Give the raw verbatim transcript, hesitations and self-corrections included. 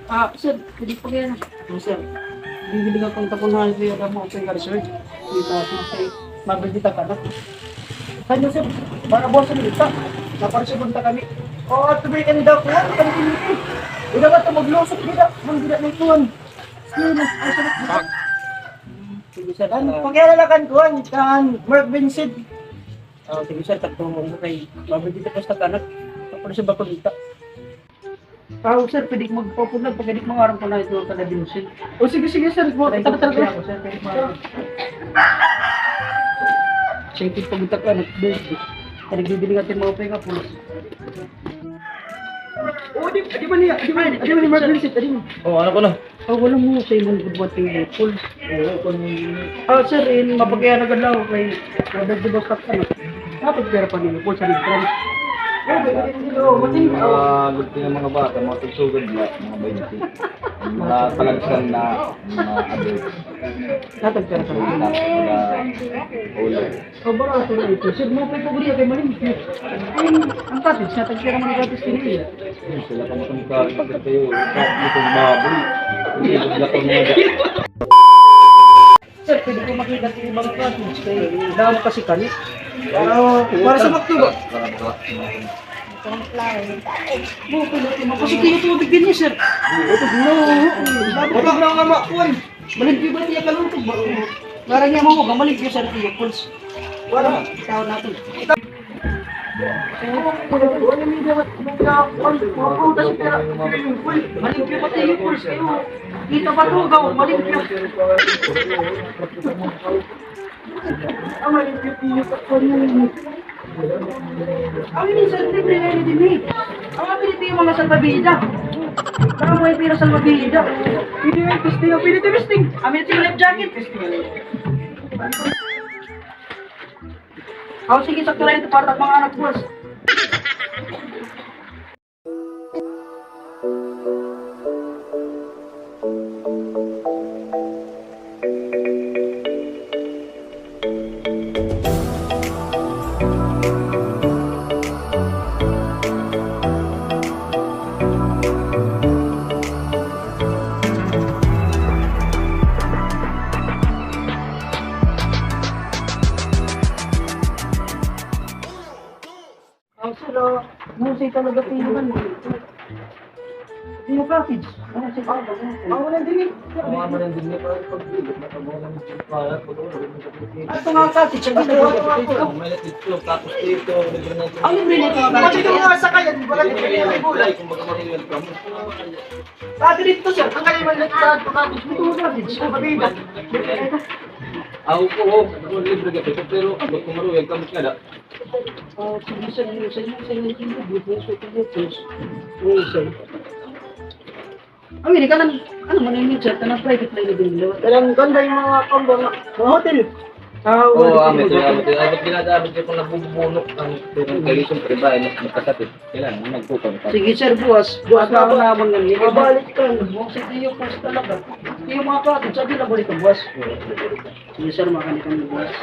Ah, sir, pwede po kaya na. Oh, sir, bibili nga pang tapon na siya, alam mo, okay, sir. Dito, sir, mabili ta ka na. Saan yun, sir? Para buwas ang kita. Naparsibon ta kami. Oo, at sabihin ka ni Doc, ha? Kami pinili. Ikaw ba ito maglusot, di ba? Ang gila na ito, ano? Yun, ay, sir. Sige, sir. Ano, pakialala kan kuwan, kan Mark Vincent. Oh, sige, sir, tagtulong ko kay mabigyan ko sa tanak. Tapos sa bakul ita. Ah, sir, pwede ko magpapunod pag di mangarang ko na ito sa labinsin. Oh, sige, sige, sir. Tara, tara, tara. Ako, sir, pwede mangarang. Siya ito pagbutak ka, nag-, nagbibili nga ito mga penga, pulos. Oh, di, di ba niya? Di ba, di ba ni Mark Vincent? Di ba? Oh, ano ko na? Ah, wala mo sa imong gudwat yung Apple. Oo, kung, ah, sir, in, mapagkaya na galaw kay, ah, medyo basta ka na. Dapat pera pa ninyo po sa Nagtran. Mga gusto ng mga bata, mga tagsugod na, mga baynte. Mga palagsan na, mga adults. Dapat pera pa ninyo. Mga ulo. Kabarato na ito. Sir, mapay ko guriya kay malimpyo. Ay, ang cottage, natagpira man cottage din niya. Sila ka matangka, ito kayo. Itong baboy. Hindi, wala pa mga. Sir, pwede ko makita sa ibang cottage. Kay damo kasi kani. Ah, para sa makto ba? Para, para. Kasi kayo tubig din niya, sir. Ito, no. Wala na nga makuha. Malimpyo ba tiya kalutog ba? Ngarang niya mo, malimpyo sa tiya, Pulse. Wala, ikaw natin. Malimpyo ba tiya, Pulse, kayo? Kita ba to, gaw? Malimpyo. Ah, malimpyo tiya sa kanya. Ang ini, sir, libre na ini din, eh. Ang mga piniti yung mga salbabida. Ang mga pira salbabida. Pwede yung testing, pwede yung testing. Ang mga life jacket. Ako, sige, sakto lang ito para sa mga anak, boss. Ang sila, musay talaga tingnan. Hindi mo package. Ano si Papa? Ang wala din eh. Ang wala din eh. Ito nga package, ang ginagawa ko. May ito, tapos ito, libre na ito. Ang libre na ito, ang package. Ito nga sa kanya, wala din eh, may gulay. Kumbaga, may welcome. Dati dito, sir, ang kanya may nagsasabi ko, package. Ito nga package, ang pabida. Ako po, oh, libre ka, pero abot ko maruyan, kamot ka na. Ah, sige, sir, sige, sir, sige, sir, sige, sir, sige, sir. Oo, sir. Ang ini, kanang, ano man ini, sir, kanang private line na din, di ba? Kanang ganda yung mga kambang, mga hotel. Ah, oo, hotel, amit, hotel. Amit, amit, ginagamit ko kung nabubunok ang perang kayo, siyempre ba, eh, magkasakit. Kailangan magpupang pa. Sige, sir, buwas. Buwas na ako naman ng likas. Mabalik ka. Buwas, ito yung first talaga. Ito yung mga kapatid, sabi na balik ang buwas. Sige, sir, makakita ng buwas.